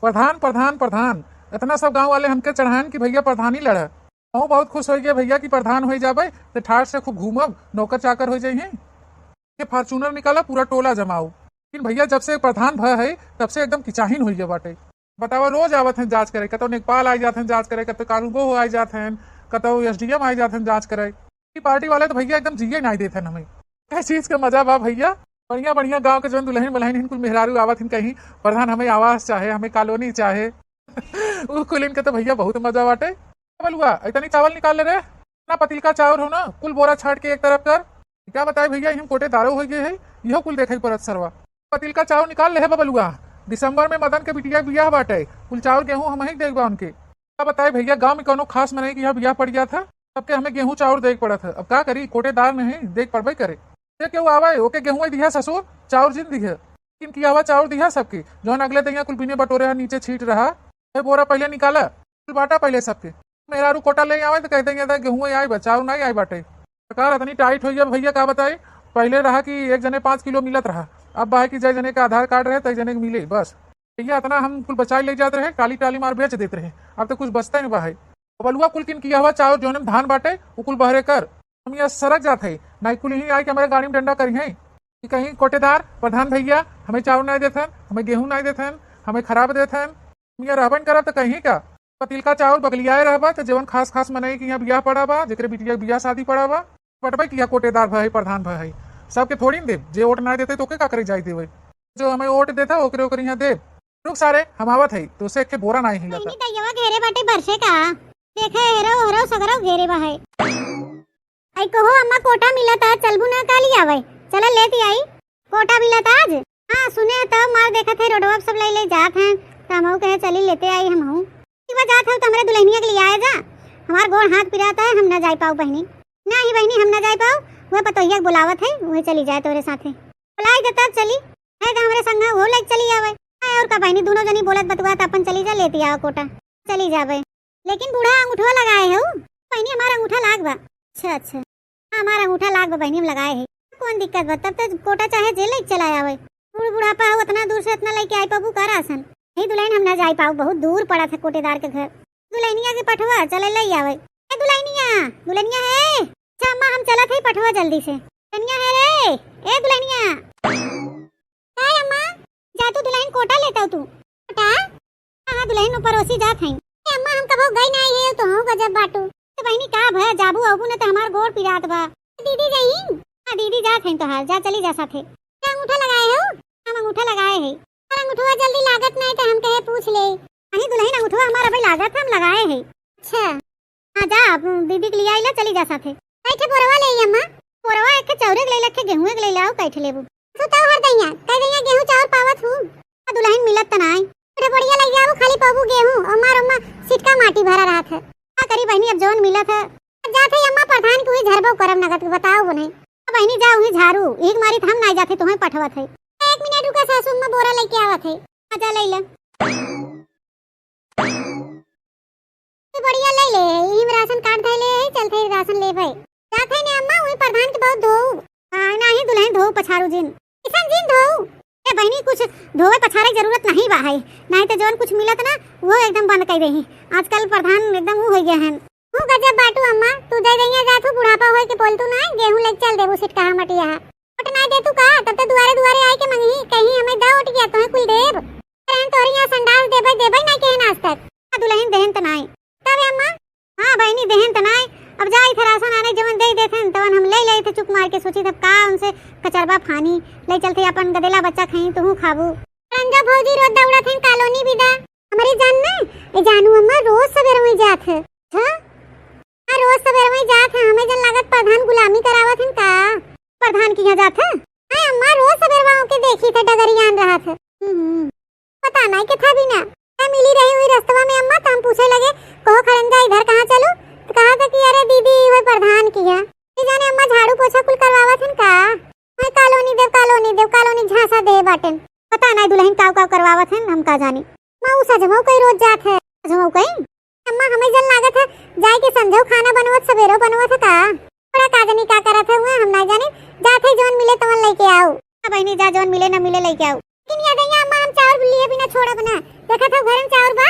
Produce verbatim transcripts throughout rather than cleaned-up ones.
"प्रधान, प्रधान, प्रधान।" इतना सब गाँव वाले हमके चढ़ाएन कि भइया प्रधानी लड़े। हमहू बहुत खुश होइ गए भइया कि प्रधान होइ जाबे, त ठाट से खूब घूमब, नौकर चाकर होइ जइहें। के Fortuner निकाला, पूरा टोला जमाऊ। लेकिन भइया, जब से प्रधान भय है, तब से एकदम किचाहिन होइ गए बाटे। बतावा, रोज आवत हैं जाँच करे, कतौ नेकपाल आइ जात हैं जाँच करे, कतौ कानूनगो आइ जात हैं, कतौ SDM आइ जात हैं जाँच करे। ई पार्टी वाले त भइया एकदम जिए नाहीं देत हैं हमें। कई चीज के मजा बा भइया, बढ़िया बढ़िया गाँव के जौन दुलहिन वलहिन हिन, कुल मेहरारू आवत हिन कहीं, "प्रधान, हमें आवास चाहे, हमें कॉलोनी चाहे।" उ कुल इनके त भइया बहुत मजा बाटे। बलुआ, इतनी चावल निकाल ले रे, ना पतिलका चाउर हो ना, कुल बोरा छाट के एक तरफ कर। क्या बताए भइया, हम कोटेदारो होइ गए है, इहो कुल देखइ परत सरवा। पतिलका चाउर निकाल लेहे बा बलुआ, दिसंबर में मदन के बिटिया के बियाह बाटे, कुल चाउर गेहूँ हमहीं देख बा उनके। क्या बताए भइया, गाँव में कौनो खास मनई के यहाँ बियाह पड़ गया था, सबके हमें गेहूँ चाउर देख पड़त है। अब का करी, कोटेदार नहीं, देख पड़बे करे। जे केहू आवे, ओके गेहूँ दिहा ससुर, चाउर जिन दिहे। किनकियावा चाउर दिहा सबके, जौन अगले दइया कुल बिने बटोरे हा, नीचे छीट रहा। ए बोरा पहिले निकाला, कुल बाँटा पहिले सबके। मेहरारू कोटा ले आवे त कह देंगे, "दा गेहूँ आई बा, चाउर नाहीं आई बाटे।" सरकार इतनी टाइट होइ गई भइया, का बताई। पहिले रहा कि एक जने पाँच किलो मिलत रहा, अब बा है कि जय जने का आधार कार्ड रहे, तय जने के मिले बस। भइया इतना हम कुल बचाई ले जात रहे, टाली टाली मार बेच देत रहे, अब त कुछ बचते नहीं बा है। बलुआ कुल किनकियावा चाउर जौन में धान बाटे, उ कुल बहरे कर। हम यहाँ सरक जात है, नाहीं कुल यहीं आइ के हमरे गाड़ी में डंडा करिहैं कि कहीं कोटेदार, प्रधान भइया, हमें चाउर नाहीं देथन, हमें गेहूँ नाहीं देथन, हमें खराब देथन। हम यहाँ रहबे न करब त कहीं का? पतिलका चाउर बगलियाए रहबा त जवन खास खास मनई के यहाँ बियाह पड़ा बा, जेकरे बिटिया के बियाह शादी पड़ा बा, बटबे किया कोटेदार भय है, प्रधान भय है, सबके थोड़ी न देब। जे वोट नाहीं देते त ओके का करे जाए देवे? जो हमें वोट देता ओकरे ओकरे यहाँ देब। रुक सारे, हम आवत है, तो से एक ठे बोरा नाहीं हिलता। बहिनी, दइयवा घेरे बाटे बरसे का। देखे, हेरो, हेरो, सगरो घेरे बा है। आई कहो, अम्मा, कोटा मिलत आज, चलबू ना का लियावे? चला लेत आई। कोटा मिलत आज? हाँ, सुने त मार देखत है, रोडवा पे सब ले ले जात हैं, त हमहू कहे चली लेते आई हमहू। ठीक बा, जात है त हमरे दुलहिनिया के लियाए जा, हमार गोड़ हाथ पिरात है, हम ना जाए पाऊ बहिनी। नाहीं बहिनी, हम ना जाए पाऊ, वह पतोहिया के बुलावत है, वह चली जाए तोरे साथे। बुलाई दे तब चली, है त हमरे संग वो लेके चली आवे। हाँ, और का बहिनी, दोनों जनी बोलत बतुआत अपन चली जा, लेती आवा कोटा, चली जाबे। लेकिन बूढ़ा अंगूठवा लगाए है उ। बहिनी, हमार अंगूठा लाग बा। अच्छा, अच्छा। हाँ, हमार अंगूठा लाग बा बहिनी, हम लगाए है। कौन दिक्कत बा? तब तो कोटा चाहे जे लेके चला आवे। बूढ़ बुढ़ापा हो, उतना दूर से इतना लेके आई पाबू का राशन? हे दुलहिन, हम ना जाए पाऊ, बहुत दूर पड़ा था कोटेदार के घर। दुलहिनिया के पठवा चले ले आवे। ए दुलहिनिया, दुलहिनिया है। अच्छा अम्मा, हम चलत है पठवा जल्दी से। दुलहिनिया है रे, ए दुलहिनिया। काय अम्मा? जा तू दुलहिन कोटा लेता तू। कोटा? हाँ, हाँ, दुलहिन उ परोसी जात हई। ए अम्मा, हम कबहू गई नाहीं है, तोहू गजब बाटू। त बहिनी का भय, जाबू अबू न त हमार गोड़ पिरात बा। दीदी जाई? हाँ, दीदी जात हई तोहार, जा चली जा साथे। का अंगूठा लगाए हो? हम अंगूठा लगाए है। पर अंगूठवा जल्दी लागत नाहीं त हम कहे पूछ ले। अही दुलहिन, अंगूठवा हमार अबे लागत, हम लगाए है। अच्छा। हाँ, जा, अब दीदी के लियाई ला, चली जा साथे। कई ठे बोरवा ले आई अम्मा? बोरवा एक ठे चौरे के ले ला, एक ठे गेहूं के ले ला, कई ठे लेबू? तू तो हर दैया, कई दैया गेहूं चाउर पावत हूँ। आ दुलहिन मिलत त नाई। बड़े बढ़िया लग जाबू, खाली पाबू गेहूं, और मार अम्मा सिटका माटी भरा रहत है। का करी बहिनी, अब जौन मिलत है। अब जात है अम्मा प्रधान के हुई झरबो करब नगद के, बताओ वो नहीं। अब बहिनी जा हुई झाड़ू, एक मारी त हम नाई जाते, तुम्हें पठवत है। एक मिनट रुका सासू, अम्मा बोरा लेके आवत है। आ जा ले ले। तू बढ़िया ले ले, इही में राशन कार्ड धइले है, चलते ही राशन लेबे। जात है ने अम्मा, वही प्रधान के बहुत धोऊ। हाँ, नाही दुलहिन धोऊ पछारू जिन। किसन जिन धोऊ? ए बहिनी, कुछ धोवे पछारे के जरूरत नहीं बा है, नहीं तो जौन कुछ मिलत ना, वो एकदम बंद कर देही। आजकल प्रधान एकदम ऊ हो गया है। तू गजब बाटू अम्मा, तू दे दैया जात हूँ, बुढ़ापा होए के बोल तू ना, गेहूं लेके चल देबू सिटकाहा मटिया। वोट ना दे तू का, तब तो दुआरे दुआरे आए के मंगही, कहीं हमें दा वोट किया, तुम्हें कुल देब। रहन तोहरी यहाँ संडास देबे, देबे ना केहन आज तक। आ दुलहिन देहन त नाई। तब अम्मा? हाँ बहिनी, देहन त नाई। अब जाई थे राशन आने, जवन दे देथन, तवन हम ले ले थे चुप मार के, सोची थे का उनसे कचरबा फानी, ले चलते अपन गदेला बच्चा खाई, तुहू खाबू। रंजा भौजी रोज दौड़ा थे कॉलोनी बिदा। हमारी जान ने, ए जानू अम्मा रोज सवेरे में जात है। हाँ? हाँ, रोज सवेरे में जात है, हमें जन लागत प्रधान गुलामी करावत हन का? प्रधान के यहाँ जात है? हाँ अम्मा, रोज सवेरे में ओके देखी थे, डगरियान रहत है। हम्म, पता नहीं के था भी ना। मैं मिली रही हुई रस्तवा में अम्मा, तो हम पूछे लगे, "कहो खड़ंजा, इधर कहाँ चलू?" तो कहा था कि "अरे दीदी, वो प्रधान की है।" ये जाने अम्मा झाड़ू पोछा कुल करवावत हन का? मैं कॉलोनी देव, कॉलोनी देव, कॉलोनी झांसा दे बाटन। पता नहीं दुलहिन काव काव करवावत हन, हम का जानी। माँ, उ सजमऊ कई रोज जात है। सजमऊ कई? अम्मा, हमें जन लागत है, जाए के संझऊ खाना बनवत, सवेरो बनवत है का? थोड़ा का जानी का करत है हुआ, हम ना जाने। जात है, जौन मिले तवन लेके आओ। हाँ बहिनी, जा, जौन मिले ना मिले लेके आओ। लेकिन याद है अम्मा, हम चाउर लिए बिना छोड़ब ना। देखत हउ घरे में चाउर बा?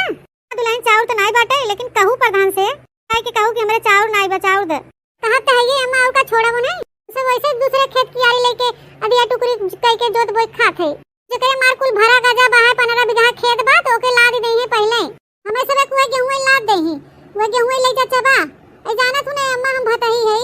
दुलहिन, चाउर त नाई बाटे, लेकिन कहू प्रधान से, काहे के कहू कि हमरे चाउर नाई बा, चाउर दे। कहत त हइये अम्मा, अउ का छोड़ब नहीं? सब वैसे दूसरे खेत की आरी लेके अदिया टुकड़ी कइके जोत बोई खात है। जेकरे मार कुल भरा गजा बा है, पन्द्रह बीघा खेत बा, त ओके लाद देइहे पहिले। हमें सब एक उहे गेहूं लाद देइही, उहे गेहूं ले जा चबा। ए जानत हूँ ना अम्मा, हम भतही है।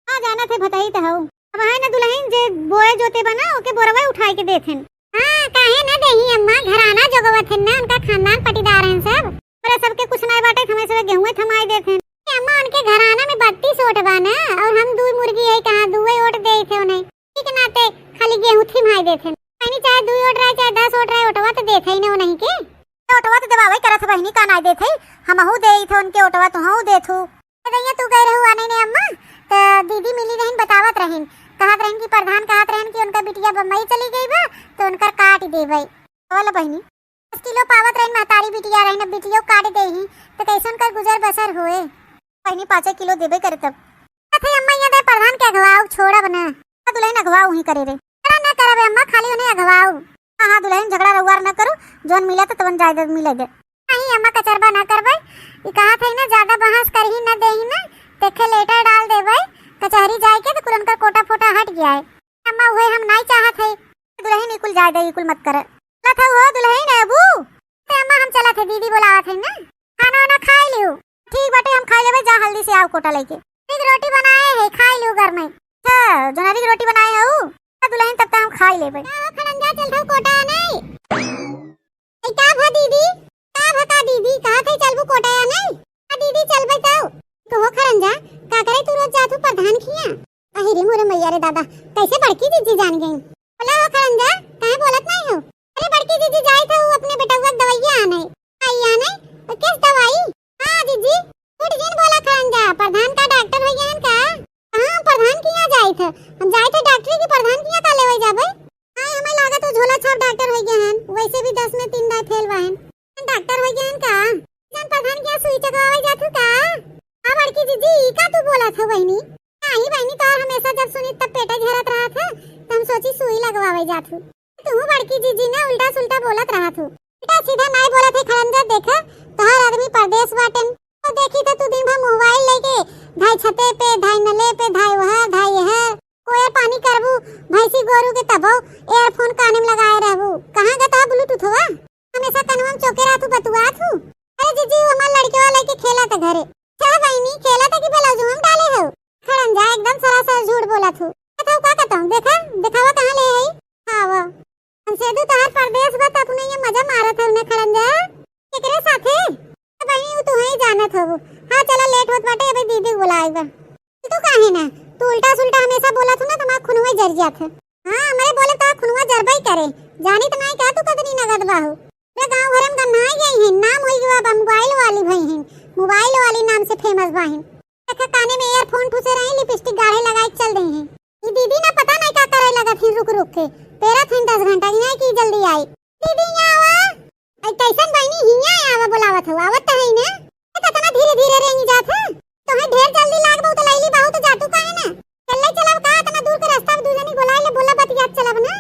हाँ, जानत है, भतही त हऊ। अब है ना दुलहिन, जे बोए जोते बा ना, ओके बोरवा उठाए के देत हन। हाँ, काहे ना देही अम्मा, घराना जोगवत हन ना, उनका खानदान पटीदार हन सब। पर सबके कुछ नाई बाटे, हमें सब गेहूं थमाई देत हन। ए अम्मा, उनके घराना में बत्तीस ओट बा ना, और हम दू मुर्गी है, कहाँ दुए ओट देई थे उन्हें। ठीक नाते खाली गेहूं थिमाई देत हन। बहिनी, चाहे दुई ओट रहे, चाहे दस ओट रहे, ओटवा त देत है ना उन्हीं के। तो ओटवा त देवावे करत है बहिनी, का नाई देत है? हमहू देई थे उनके ओटवा, तुहू देत हू। ए दैया, तू गए रहू आने ने अम्मा, त दीदी मिली रहिन, बतावत रहिन, कहत रहिन कि प्रधान कहत रहिन कि उनका बिटिया बम्बई चली गई बा, तो उनकर काट देबै। बोल बहिनी। दस किलो पावत रहिन, महतारी बिटिया रहिन, अब बिटियो काट देही, त कैसे उनकर गुजर बसर होए? बहिनी, पाँचे किलो देबे करे तब। अथे अम्मा, यहाँ दे प्रधान के अगवाऊ छोड़ब ना। आ दुलहिन, अगवाऊ ही करे रे। झगड़ा ना करबे अम्मा, खाली उन्हें अगवाऊ। हाँ, हाँ, दुलहिन, झगड़ा रउआर ना करू, जौन मिले त तवन जाए दे, मिले दे। नहीं अम्मा, कचरबा ना करबे। ई कहत है ना, ज्यादा बहस करही ना देही ना, देखे लेटर डाल देबे, कचहरी जाए के त कुल उनकर कोटा फोटा हट गया है। अम्मा, उहे हम नाई चाहत है। दुलहिन, ई कुल जाए दे, ई कुल मत करे। चलत हऊ हो दुलहिन, अबू? ते अम्मा, हम चलत है, दीदी बोलावत है ना। खाना वाना खाई लियो। ठीक बाटे, हम खाई लेबे, जा हल्दी से आओ कोटा लेके। ठीक, रोटी बनाए है, खाई लियो घर में। अच्छा, जोनरी की रोटी बनाए हऊ? आ दुलहिन, तब त हम खाई लेबे। का हो खड़ंजा, चलत हऊ कोटा नहीं? ए, का भा दीदी? का भा का दीदी? कहत है चलबू कोटा या नहीं? आ दीदी, चलबे तऊ। तो हो खड़ंजा, का करे तू रोज जात हू प्रधान खिया? अहि रे मोरे मैया रे दादा, कैसे बड़की जीजी जान गई? बोला हो खड़ंजा, काहे बोलत नहीं हो? अरे बड़की जीजी जाई था वो अपने बेटउआ के दवाइया आने। आई आने? तो किस दवाई? हाँ जीजी, झूठ जिन बोला खड़ंजा, प्रधान का डॉक्टर हो गया का? हाँ, प्रधान किया जाई था, हम जाई थे डॉक्टरी की, प्रधान किया का लेवे जाबे? हाँ, हमें लागत वो झोला छाप डॉक्टर हो गया हन, वैसे भी दस में तीन दाई फेल बा हन। डॉक्टर हो गया हन का? जान प्रधान किया सुई चकवावे जात हूँ का? हाँ बड़की जीजी, ई का तू बोलत हो बहिनी? नाही बहिनी, तोहर हमेशा जब सुनी तब पेटे झरत रहत है, त हम सोची सुई लगवावे जात हूँ। तू बड़की जीजी ना उल्टा सुल्टा बोलत रहत हूँ। बेटा सीधा नाही बोलत है खड़ंजा, देखा तोहर आदमी परदेस बाटेन। तो देखी तो तू दिन भर मोबाइल लेके धाई छते पे, धाई नले पे, धाई वहर, धाई यहर, कोयर पानी करबू, भैंसी गोरू के तबो earphone काने में लगाए रहबू। कहाँ गता ब्लूटूथ हुआ? हमेशा कनवा में चोके रहत हूँ, बतुआत हूँ। अरे जीजी, वो हमार लड़केवा लेके खेलत है घरे। अच्छा बहिनी, खेलत है कि ब्लाउज में डाले हो? खड़ंजा, एकदम सरासर झूठ बोलत हूँ। कहत हूँ, का कहत हूँ? देखा, देखावा कहाँ ले है? हाँ वो। हम सेदू तोहार परदेस बा, त अपने ये मजा मारत है उन्हें खड़ंजा। केकरे साथे? तो बहिनी, वो तू ही जानत होबू। हाँ, चला, लेट होत बाटे, अबे दीदी बुलाए बा। तू काहे ना? तू उल्टा सुल्टा हमेशा बोलत हो ना, तुम्हारा खूनवा जर जात है। हाँ, हमरे बोले तो खूनवा जरबई करे। जानी तो नाई का तू कतनी नगद बाहू। पूरे गाँव भरे में गन्हाई गई है, नाम होई गवा बा मोबाइल वाली भई है, मोबाइल वाली नाम से फेमस बा है। देखा काने में earphone ठूसे रही, लिपस्टिक गाढ़े लगाए के चल रही है। ई दीदी ना पता नहीं का करे लगत है रुक रुक के, पेरत है दस घंटा, इन्हें की जल्दी आई। दीदी यहाँ आवा। आई कैसन बहिनी हियाँ आवा बोलावत हो, आवत तो है ना। ए, तो इतना धीरे धीरे रेंगी जात है। तोहे ढेर जल्दी लाग बा, तो लैली बहुत जातू काहे ना? चल ले चलब का, इतना दूर के रास्ता में दू जनी बोलाए ले, बोला बतियात चलब ना।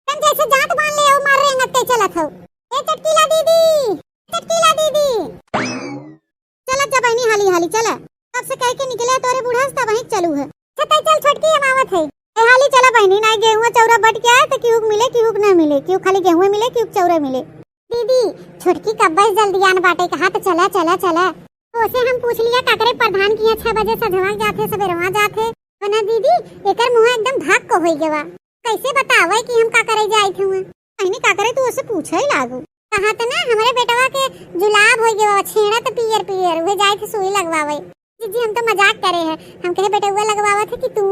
तम जैसे जात बान ले आओ, मार रेंगत के चलत हो। ए चटकीला दीदी, चटकीला दीदी। चलत जा बहिनी, हाली हाली चला। कब से कह के निकले तोरे बूढ़ा से, तब वहीं चलू है। अच्छा, तै चल छोटकी, हम आवत है। ए हाली चला बहिनी, ना गेहूं चौरा बट के आए तो क्यों मिले, क्यों ना मिले, क्यों खाली गेहूं मिले, क्यों चौरा मिले। दीदी, छोटकी कब्बे से जल्दी आन बाटे, कहा तो चला, चला, चला। ओसे हम पूछ लिया, काकरे प्रधान की यहाँ छह बजे सधवा जात है, सवेरवा जात है। वरना दीदी, एकर मुंह एकदम भाग को होई गवा। कैसे बतावे कि हम का करे जाइत हुए? बहिनी, का करे तू ओसे पूछे लागू? कहा त ना, हमरे बेटवा के जुलाब होई गवा, छेड़ा त पियर पियर, उहे जाइत सुई लगवावे। जीजी, हम तो मजाक करे है, हम कहे बेटवा लगवावत है कि तू।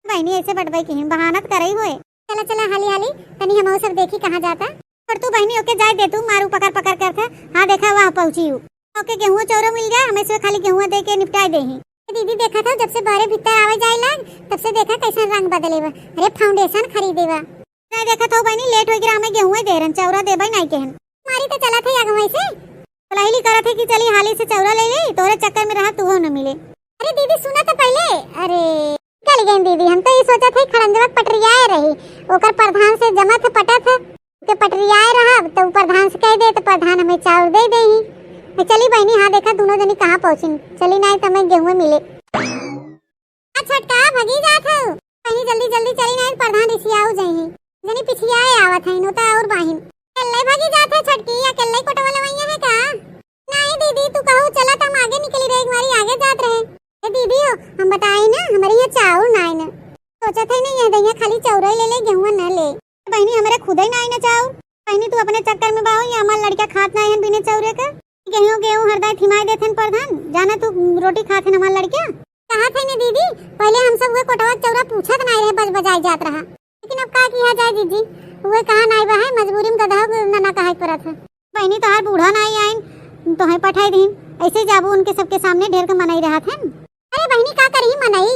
बहिनी, ऐसे बटबे की बहानत करे होए। चला, चला, हाली हाली, तनी हमहू सब देखी कहाँ जाता। पर तू बहिनी ओके जाए दे, तू मारू पकड़ पकड़ करत है। हाँ, देखा, वहाँ पहुँची हूँ। ओके गेहूं चौरो मिल जाए, हमें से खाली गेहूं दे के निपटाए दे ही। ए दीदी, देखा था जब से बहरे भीतर आवे जाए लाग, तब से देखा कैसन रंग बदले बा। अरे, फाउंडेशन खरीदे बा। नहीं देखा था बहिनी, लेट हो गया, हमें गेहूं दे रहन, चौरा देबे नहीं कहन। मारी तो चला थे अगुवाई से। पलाहिली करत है कि चली हाली से चौरा ले ले, तोरे चक्कर में रहा तू न मिले। अरे दीदी, सुना तो पहले। अरे, चल गई दीदी, हम तो ये सोचा थे खड़ंजवा पटरियाए रही, ओकर प्रधान से जमा थे पटा थे। के पटरियाए रहब, त ऊ प्रधान से कह दे, त प्रधान हमें चाउर दे देही। चली बहिनी, हाँ, देखा, दुनो जनी कहाँ पहुँचिन। चली, नाहीं त हमें गेहूँ मिले। आ छोटका, भगी जात हऊ। बहिनी, जल्दी, जल्दी चली, नाहीं त प्रधान रिसियाऊ जइही। जनी पिछियाए आवत हईन, उ त और बाहिन। अकेल्ले भगी जात है छोटकी, अकेल्ले कोटवा लवइया है का? नाहीं दीदी, तू कहू चला, त हम आगे निकली रहे, एक बारी आगे जात रहे। ए दीदी हो, हम बताई ना, हमरे यहाँ चाउर नाई न। सोचत है ना, ये दैया खाली चाउर ही ले ले, गेहुआ न ले। बहिनी, हमरे खुदे नाई न चाउर। बहिनी, तू अपने चक्कर में बाहो, ये हमार लड़का खात नाई हन बिने चाउरे के। गेहूं, गेहूं हरदाई थिमाई देथन प्रधान, जाना तू रोटी खात हन हमार लड़का। कहा थे ना दीदी, पहले हम सब उहे कोटवा चौरा पूछत नाई रहे, बज बजाई जात रहा। लेकिन अब का किया जाए जीजी, उहे कहा नाई बा है, मजबूरी में गदहा के ना, ना कहे के पड़त है। बहिनी, तोहार बूढ़ा नाई आइन, तोहे पठाई दीन, ऐसे जाबू उनके सबके सामने ढेर के मनई रहत हन। अरे बहिनी, का करी मनई?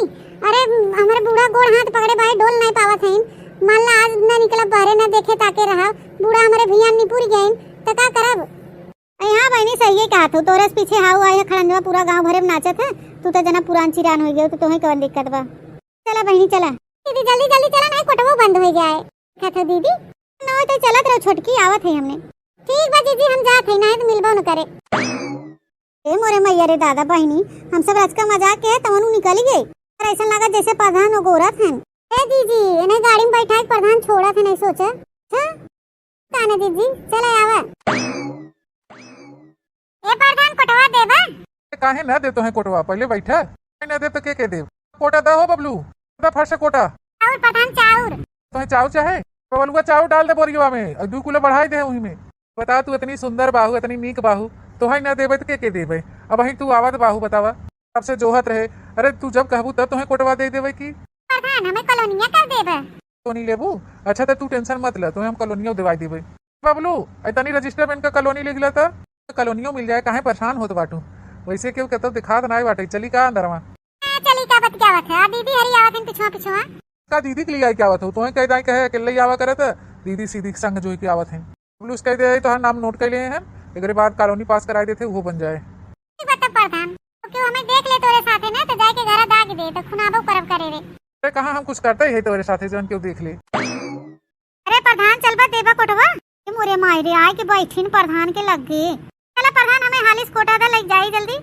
अरे, हमरे बूढ़ा गोड़ हाथ पकड़े बाहे, डोल नाई पावत हईन। मान ला आज ना निकलब बहरे, ना देखे ताके रहा, बूढ़ा हमरे भियान निपुर गइन, त का करब? अरे हाँ बहिनी, सही है कहा तू, तोरे से पीछे हाउ आए है खड़ंजवा, पूरा गांव भरे में नाचत है, तू तो जना पुरान चिरान हो गयो, तो तोहे कवन दिक्कत बा? चला बहिनी, चला। दीदी, जल्दी, जल्दी चला, नाई कोटवो बंद हो जाए। देखा था दीदी? ना तो चलत रहो छोटकी, आवत है हमने। ठीक बा जीजी, हम जात है, नाई तो मिलबो न करे। ए मोरे मैया रे दादा बहिनी, हम सब रचका मजाक के तवनु निकल गए। पर ऐसा लगा जैसे प्रधान ओगोरत हन। ए जीजी, इन्हें गाड़ी में बैठा के प्रधान छोड़त है, नहीं सोचा? अच्छा? काने जीजी, चले आवा। ए प्रधान, कोटवा देबा? ए, काहे ना दे तोहे कोटवा? पहले बैठा। काहे ना दे तो के के देब? कोटा दा हो बबलू, दा फट से कोटा। चाउर प्रधान, चाउर। तोहे चाउर चाहे? बबलुआ, चाउर डाल दे बोरियवा में, और दू किलो बढ़ाई दे वही में। बता, तू इतनी सुंदर बाहू, इतनी नीक बाहू, तोहे ना देबे तो के के देबे? अब वहीं तू आवत बाहू, बतावा, सबसे जोहत रहे। अरे, तू जब कहबू तब तोहे कोटवा दे देबे की? प्रधान, हमें कॉलोनिया कर देबे। कॉलोनी लेबू? अच्छा, तो तू tension मत ले, तोहे हम कॉलोनियो देवाई देबे। बबलू, ए तनी register में इनका कॉलोनी लिख लेता, कॉलोनियो मिल जाए, काहे परेशान होत बाटू? वैसे केहू केतो दिखात नाई बाटे, चली का अंदरवा? हाँ, चली का बतियावत है? आ दीदी हरी आवत हैं पिछुआ पिछुआ। का दीदी के लिए आई के आवत हो? तोहे कह दाई कहे अकेले ही आवा करत, दीदी सीधी संग जोई के आवत हैं। बबलू से कह दे, तोहार नाम note कर लिए हैं, एकरे बाद कॉलोनी पास कराई देते, वो बन जाए। ठीक बात है प्रधान, तो केहू हमें देख ले तोरे साथे ना, तो जाए के घरा दाग दे, तो खुनाबो करब करे रे। अरे कहाँ हम कुछ करते ही है तोरे साथे, जौन केहू देख ले। अरे प्रधान, चलबा देबा कोटवा? ए मोरे माई रे, आए के बैठिन प्रधान के लग्गे। चला प्रधान, हमें हालिस कोटा दा, लग जाई जल्दी।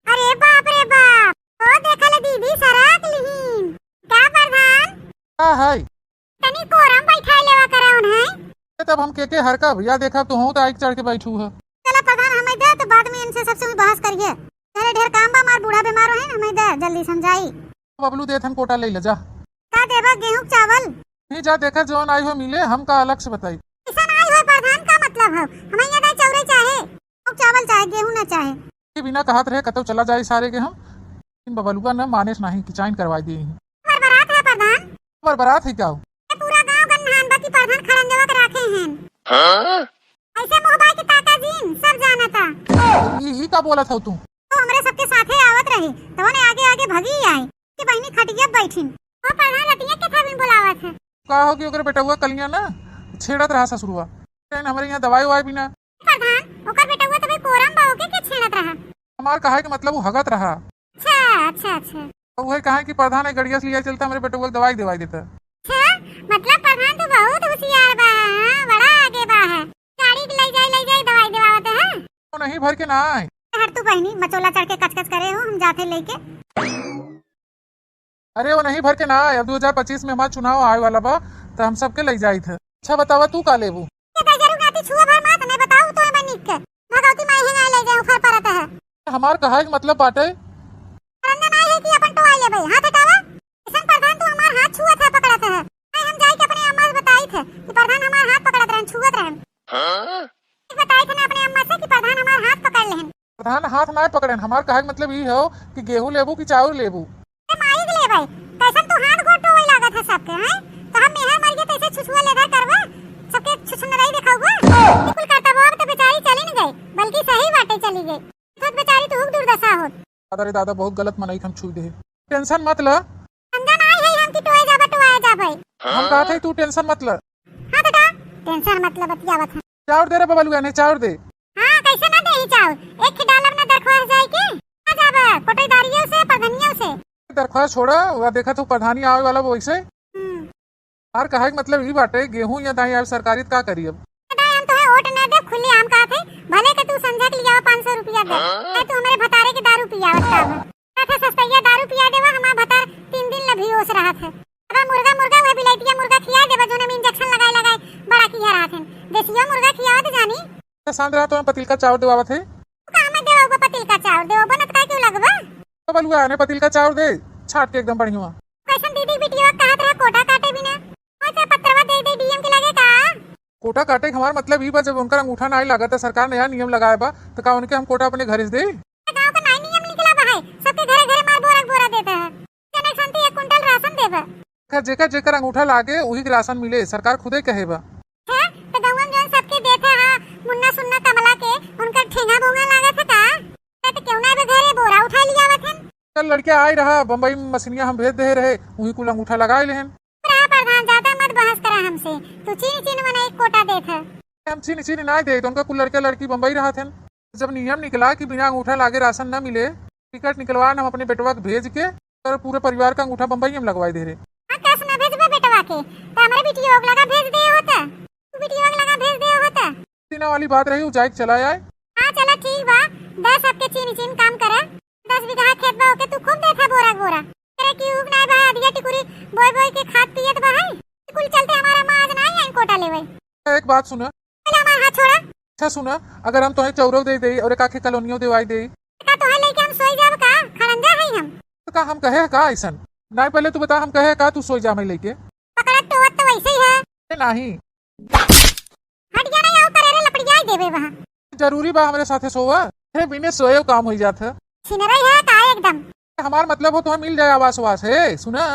अरे बाप रे बाप, ओ देखा ले दीदी, सराक लिहिन। का प्रधान? का है? तनी कोरम बैठाए लेवा करा उन्हें। ए, तब हम के के हरका भैया, देखा तू हूँ तो आइक चढ़ के बैठू है। चला प्रधान, हमें दे तो बाद में इनसे सबसे भी बहस करिए। अरे ढेर काम बा, हमार बूढ़ा बीमार है, हमें दे जल्दी समझाई। बबलू, दे थन कोटा ले ले जा। का देबा, गेहूं चावल? नहीं जा, देखा जौन आई हो मिले, हम का अलग से बताई। ऐसा नहीं हो प्रधान, का मतलब हो? हमें ये नहीं चौरे चाहे, चावल चाहे, गेहूं ना चाहे। ये बिना कहत रहे कतौ चला जाए सारे के हम। इन बबलुआ न माने नहीं, किचाइन करवाई दे। बरबरात है प्रधान। बरबरात है क्या हो? ये पूरा गांव गन्हान बा कि प्रधान खड़ंजवा के राखे हैं। हाँ? ऐसे मुंह बाई के ताका जीन, सब जानता। ई, ई का बोलत हो तू? तो हमरे सबके साथे आवत रही, तवने आगे आगे भगी आई कि बहिनी खटिया बैठिन। ओ प्रधान, रतिया के थाविन बुलावत है। का हो कि ओकर बेटउआ कलिया ना छेड़त रहा ससुरवा। कहन हमरे यहाँ दवाई उवाई बिना। प्रधान, ओकर बेटउआ तो भाई कोरम बा, ओके के छेड़त रहा? हमार कहे के मतलब उ हगत रहा। अच्छा, अच्छा, अच्छा। तो उहे कहे कि प्रधान एक गड़िया से लिया चलता, हमरे बेटउआ के दवाई देवाई देता। अच्छा, मतलब प्रधान तो बहुत होशियार बा, हाँ, बड़ा आगे बा है। गाड़ी के ले जाई, ले जाई, दवाई देवावत है। वो नहीं भर के ना आए। हट तू बहिनी, मचोला चढ़ के कचकच करे हो, हम जाते लेके। अरे वो नहीं भर के ना आए, अब दो हज़ार पच्चीस में हमार चुनाव आए वाला बा, तो हम सबके ले जाई थे। अच्छा बतावा तू का लेबू? ये गजरू गाती छुआ भर मात नहीं बताऊ तो है बनिक के। भगवती माई है ना ले जाए उखर परत है। हमार कहा के मतलब बाटे। रंजन आई है कि अपन टोआई लेबे, हाथ हटावा। ऐसन प्रधान तू हमार हाथ छुअत है, पकड़त है। आई हम जाई के अपने अम्मा से बताई थे कि प्रधान हमार हाथ पकड़त रहन, छुअत रहन। हाँ? बताई थे ना अपने अम्मा से कि प्रधान हमार हाथ पकड़ लेहन। प्रधान हाथ ना पकड़न, हमार कहे के मतलब ई हो कि गेहूं लेबू कि चाउर लेबू? ए माई के लेबै, कैसन तू हाथ गोड़ टोवे लागत है सबके, हैं? तो हम मेहर मर गए तैसे छुछुआ लेदा करबा, सबके छुछुनरई देखाउबा। ई कुल करता बाप तो बेचारी चली न गई, बल्कि सही बाटे चली गई। तो बेचारी तू दुर्दशा होत। दादा रे दादा, बहुत गलत मनई के हम छुई दे। Tension मत ल। अंदर आई है हम कि टोए जाबा, टोए जाबे। हम कहत है तू tension मत ल। हाँ बेटा, tension मत ल, बतियावत है। चाउर दे रे बबलुआ, नहीं चाउर दे। हाँ, कैसे ना देही चाउर? एक ही डालब ना दरख्वास्त जाए के। आ जाबे, कोटेदारियों से, प्रधनियों से। दरख्वास्त छोड़ा, वह देखा तू प्रधानी आवे वाला वो वैसे। हम्म। हमार कहे के मतलब ई बाटे, गेहूं या दाई आवे सरकारी त का करी अब? दाई, हम तोहे वोट ना देब, खुली आम कहत है, भले के तू संझा के लियावा पाँच सौ रुपया दे, हाँ? चाहे तू हमरे भतारे के दारू पियावत का हो। कहत है, सस्तैया दारू पिया देवा, हमार भतार तीन दिन ला बेहोश रहत है। अब मुर्गा, मुर्गा, वह बिलैतिया मुर्गा खिया देवा, जोने में इंजेक्शन लगाए लगाए बड़ा किया रहत है। देसियो मुर्गा खियावत जानी। तो शांत रहा, तो हम पतिल का चाउर देवावत है। का हमें देवा, वो पतिल का चाउर देवा, बनत का क्यों लगबा? तो बलुआ ने पतिल का चाउर दे, छाट के एकदम बढ़िया। कैसन दीदी बिटिया कहत रहा कोटा काटे बिना? अच्छा, पत्रवा दे दे डीएम के लगे का? कोटा काटे के हमार मतलब ई बा, जब उनकर अंगूठा नाई लागत, त सरकार नया नियम लगाए बा, त का उनके हम कोटा अपने घरे से दे? गाँव का नाई नियम निकला बा है, सबके घरे घरे मार बोरा बोरा देता है। कनेक शांति एक कुंटल राशन देबा। का जेकर जेकर अंगूठा लागे, उही के राशन मिले, सरकार खुदे कहे बा। है, त गौवन जौन सबके देते हा, मुन्ना सुन्ना कमला के, उनकर ठेंगा बोंगा लागत है का? त क्यों ना बे घरे बोरा उठा लियावत हन? कल लड़किया आई रहा, बम्बई में मशीनिया हम भेज दे रहे, उही कुल अंगूठा लगा लेहन। रहा प्रधान, ज्यादा मत बहस करा हमसे। तू चीन चीन मने एक कोटा देत है। हम चीन चीन ना दे, तो उनका कुल लड़का लड़की बम्बई रहत हन। जब नियम निकला कि बिना अंगूठा लागे राशन न मिले, टिकट निकलवा हम अपने बेटवा के भेज के और पूरे परिवार का अंगूठा बम्बई हम लगवाई दे रहे। हाँ, कैसे ना भेजबे बेटवा के? तो हमरे बिटिया के लगा भेज दे होता। तू बिटिया के लगा भेज दे होता। सीना वाली बात रही, उ जाए के चला आए। हाँ, चला ठीक बा। दस सबके चीन चीन काम करे। दस बीघा खेत बा, ओके तू खूब देत है बोरा बोरा। तेरे की उग नाय बा, अधिया टिकुरी बोई बोई के खात पियत बा है। कुल चलते हमारा माँ आज नाई आई कोटा लेवे। एक बात सुना। पहले हमार हाथ छोड़ा। अच्छा सुना, अगर हम तोहे चौरो दे दे और एक आखे कॉलोनियो देवाई दे। का तोहे लेके हम सोई जाब का? खड़ंजा है हम। तो का हम कहे का ऐसन? नाई पहले तू बता, हम कहे का तू सोई जा मैं लेके? पकड़ा टोवत तो वैसे ही है। ए, नाही। हट जा ना, आओ करे रे, लपड़ियाई देबे वहाँ। जरूरी बा हमरे साथे सोवा? हे, बिने सोए काम होई जात है। छिनरई है का एकदम? हमार मतलब हो तो मिल जाए आवास वास। हे सुना,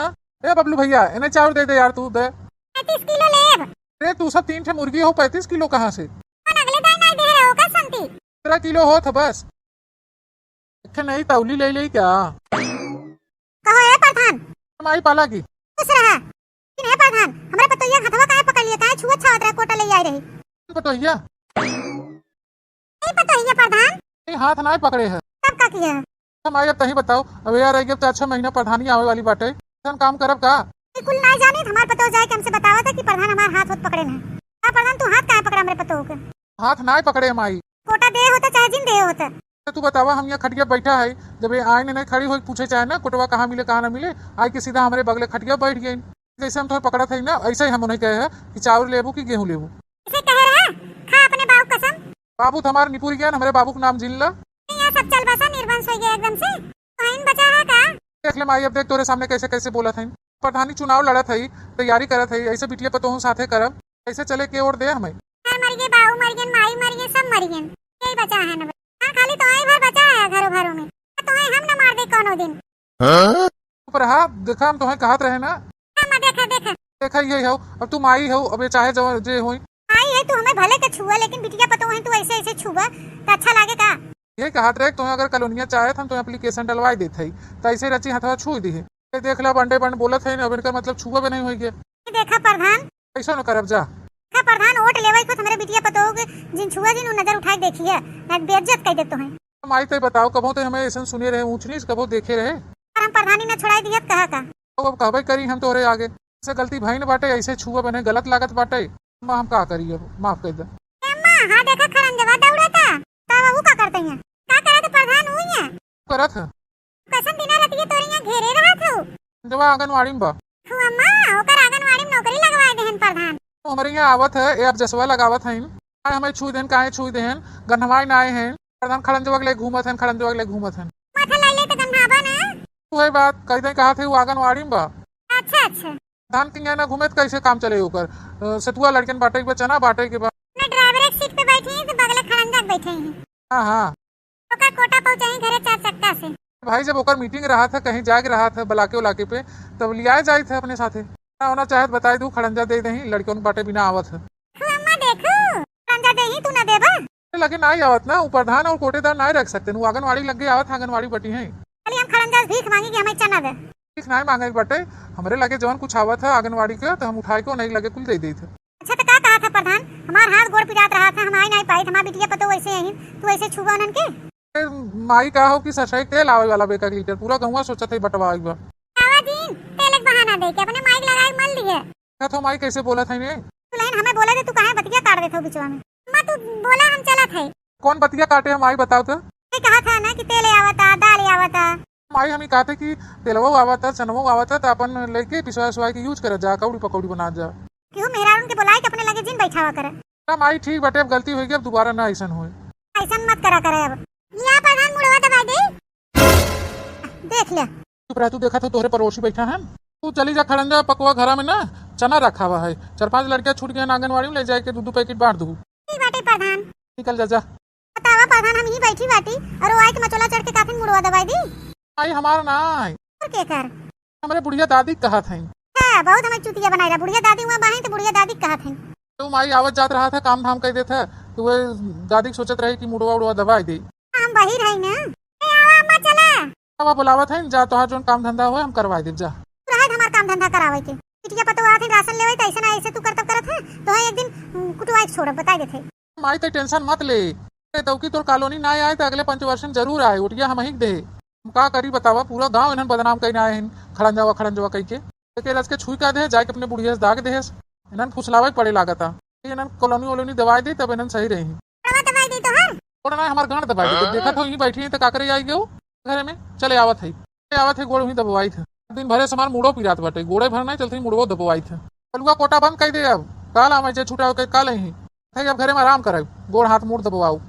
ए बबलू भैया, इन्हें चाउर दे दे यार, तू दे। पैंतीस किलो लेब। रे तू सब तीन ठे मुर्गी हो, पैंतीस किलो कहाँ से? कौन अगले दाई नाई दे रहे हो का संती? तेरह किलो होत है बस। एक ठे नई तौली ले ले क्या? कहो ए प्रधान। माई पाला की। खुश रहा। लेकिन ए प्रधान, हमरे पतोहिया हथवा काहे पकड़ लिए, काहे छुअत छावत रहे, कोटा ले आई रही। पतोहिया? ए पतोहिया प्रधान। ए हाथ नाई पकड़े है। तब का किया? हम आई अब तही बताओ, अब यार आई अब तो अच्छा महीना प्रधानी आवे वाली बाटे, हम काम करब का? ई कुल नाई जानी, हमार पतोह जाए के हमसे बतावा था कि प्रधान हमार हाथ होत पकड़े हैं। का प्रधान तू हाथ काहे पकड़ा हमरे पतोह के? हाथ नाई पकड़े माई। कोटा दे होता चाहे जिन दे होता। तो तू बतावा, हम यहाँ खटिया बैठा है, जब ये आए ने नहीं खड़ी होई पूछे चाहे ना कोटवा कहाँ मिले कहाँ ना मिले, आए के सीधा हमरे बगले खटिया बैठ गई। जैसे हम तोहे पकड़त है ना, ऐसे ही हम उन्हें कहे हैं कि चाउर लेबू कि गेहूँ लेबू। इसे कहे रहा, खा अपने बाबू कसम। बाबू तो हमार निपुर गया, हमरे बाबू के नाम जिन ला। यहाँ सब चल बसा निर्वंश हो गया एकदम से। तो इन बचा है का? देख ले माई, अब देख तोरे सामने कैसे कैसे बोलत है। प्रधानी चुनाव लड़त है, तैयारी करत है, ऐसे बिटिया पतोहू साथे करब, कैसे चले के ओर दे हमें। घर मर गए, बाबू मर गए, माई मर गए, सब मर गए, यही बचा है ना। हाँ, खाली तोहे भर बचा है घरों घरों में, तोहे हम न मार दे कोनो दिन। हाँ? चुप रहा, देखा हम तोहे कहत रहे ना। हाँ, मैं देखा, देखा। देखा ये हो, अब तू माई हो, अब ये चाहे जो जे होई। माई है तू हमें भले के छुआ, लेकिन बिटिया पतोह है तू ऐसे ऐसे छुआ, तो अच्छा लागे का? ये कहत रहे, तोहे अगर कॉलोनिया चाहे तो हम तोहे एप्लीकेशन डलवाई देत है, तो ऐसे रची हथवा छुई दी है। ये देख ला, बंडे बंड बोलत है, अब इनका मतलब छुआ भी नहीं होई गया। ये देखा प्रधान। ऐसा न करब जा। देखा प्रधान, वोट लेवे खुद हमरे बिटिया पतोह के जिन छुआ जिन उ नजर उठाए देखिए, ना बेइज्जत कर दे तोहे। माई ते बताओ, कबो ते हमें ऐसा सुने रहे, ऊंच नीच कबो देखे रहे? और हम प्रधानी न छोड़ाई दियत कहा का? अब, अब कहबे करी हम तोरे आगे, से गलती भई न बाटे, ऐसे छुआ बने गलत लागत बाटे, माँ हम का करी, अब माफ कर दे। ए माँ, हाँ देखा खड़ंजवा दौड़ता, तब वो का करते हैं? का करत प्रधान हुई है? करत है। कैसन दिना रतिया तोरे यहाँ घेरे रहत हो? जवा आंगनवाड़ी में बा। हो अम्मा, ओकर आंगनवाड़ी में नौकरी लगवाए देहन प्रधान। तो हमरे यहाँ आवत है, ए अब जसवा लगावत है। काहे हमें छुई देहन, काहे छुई देहन, गन्हवाई ना आए हैं। प्रधान खड़ंजवा के ले घूमत हैं, खड़ंजवा के ले घूमत हैं। माथा लाई ले तो गन्हाबा ना। वही बात, कह दे कहा थे वो आंगनवाड़ी में बा। अच्छा, अच्छा। प्रधान के यहाँ ना घूमे तो कैसे काम चले ओकर? अ, सतुआ लड़कन बांटे के बा, चना बांटे के बा। अपने ड्राइवर एक सीट पे बैठी तो बगले खड़ंजा के बैठे हैं। हाँ, हाँ। ओकर कोटा पहुँचाई घरे चार चक्का से। भाई, जब ओकर मीटिंग रहा था, कहीं जाए के रहा था, ब्लाके उलाके पे, तब लियाए जाए थे अपने साथे। ना होना चाहे तो बताई दू, खड़ंजा दे दही, लड़कन बाटे बिना आवत है। तू अम्मा देखू, खड़ंजा देही, तू ना देबा? लगे ना ही आवत ना, वो प्रधान और कोटेदार ना ही रख सकते, वो आंगनवाड़ी लग गई आवत है, आंगनवाड़ी बटी है। खाली हम खड़ंजा से भीख मांगी कि हमें चना दे। भीख ना ही मांगे बटे, हमरे लगे जवन कुछ आवत है आंगनवाड़ी के, तो हम उठाए के नहीं लगे कुल दे देत है। अच्छा, तो का कहा था प्रधान? हमार हाथ गोड़ पिरात रहा था, हम आई नहीं पाई, हमार बिटिया पतो वैसे यही, तू ऐसे छुआ उन्हन के? ए, माई का हो कि ससुराई तेल आवे वाला बेका के लीटर, पूरा गौवा सोचत है बंटवावे के बा। आवा दिन, तेल एक बहाना दे के अपने माई के लगाई मल लिए। देखत हो माई कैसे बोलत है ने? तू लेकिन हमें बोले दे, तू काहे बतिया काट देत हो बिचवा में? अम्मा तू बोला, हम चलत है। कौन बतिया काटे है माई, बताओ तो। ये कहा था ना कि तेल आवता, दाल आवता। माई हम ही कहते कि तेलवो आवता, चनवो आवता, तो अपन लेके पिसवा सुवा के use करत जा, कौड़ी पकौड़ी बनात जा। क्यों मेहरारून के बोलाए के अपने लगे जिन बैठावा करे। ना माई ठीक बाटे, अब गलती होई गई, अब दोबारा ना ऐसन होए। ऐसन मत करा करे अब। लिया प्रधान मुड़वा दबाई दे। देख ले। चुप रह तू, देखा तो तोहरे पड़ोसी बैठा है। तू चली जा खड़ंजा पकवा घरा में ना, चना रखा हुआ है, चार पांच लड़कियां छूट गए आंगनवाड़ी में, ले जाए के दू दू पैकेट बांट दू। ठीक बाटे प्रधान। निकल जा, जा। बतावा प्रधान, हम ही बैठी बाटी और वो आए के मचोला चढ़ के काफिन मुड़वा दबाई दी। आई हमार ना आए। और के कर? हमरे बुढ़िया दादी कहत हैं। हाँ, बहुत हमें चुतिया बनाए रहा। बुढ़िया दादी हुआ बाही तो बुढ़िया दादी कहत हैं। तो माई आवत जात रहा था, काम धाम कर देता, तो वो दादी सोचत रही कि मुड़वा उड़वा दबाई दे। हम वही रही ना। ए, आवा अम्मा, चला। अब बुलावत है, जा तोहार जोन काम धंधा होए, हम करवाई देब, जा। तू रहे हमार काम धंधा करावे के। बिटिया पतोह आथिन राशन लेवे, त ऐसे ना ऐसे तू करतब करत है, तो एक दिन, उम, कुटवाई के छोड़ब, बताई देते। माई, ते tension मत ले। ए, दौकी तोर colony ना आए, त अगले पंचवर्षन जरूर आए, उटिया हम ही दे। हम का करी बतावा, पूरा गांव इन्हन बदनाम कइने आए हैं, खड़ंजावा, खड़ंजावा कह के। लेकिन आज के छुई का दे, जाके अपने बुढ़िया से दाग दे, इन्हन फुसलावे पड़े लागता। इन्हन colony वोलोनी दवाई दे, तब इन्हन सही रही। दवा दवाई दे तो है। थोड़ा ना हमार गांड दबाई दे, देखा तो यहीं बैठी है, तो काकरे आई गयो घरे में, चले आवत है, चले आवत है, गोड़ ही दबवाई थे। दिन भरे से हमार मुड़ो पिरात बाटे, गोड़े भर नहीं चलते, मुड़ो दबवाई थे। कलुआ कोटा बंद कर दे अब, काल आवे जे छुटा होके काल ही। है अब घरे में आराम करे, गोड़ हाथ मुड़ दबवाओ।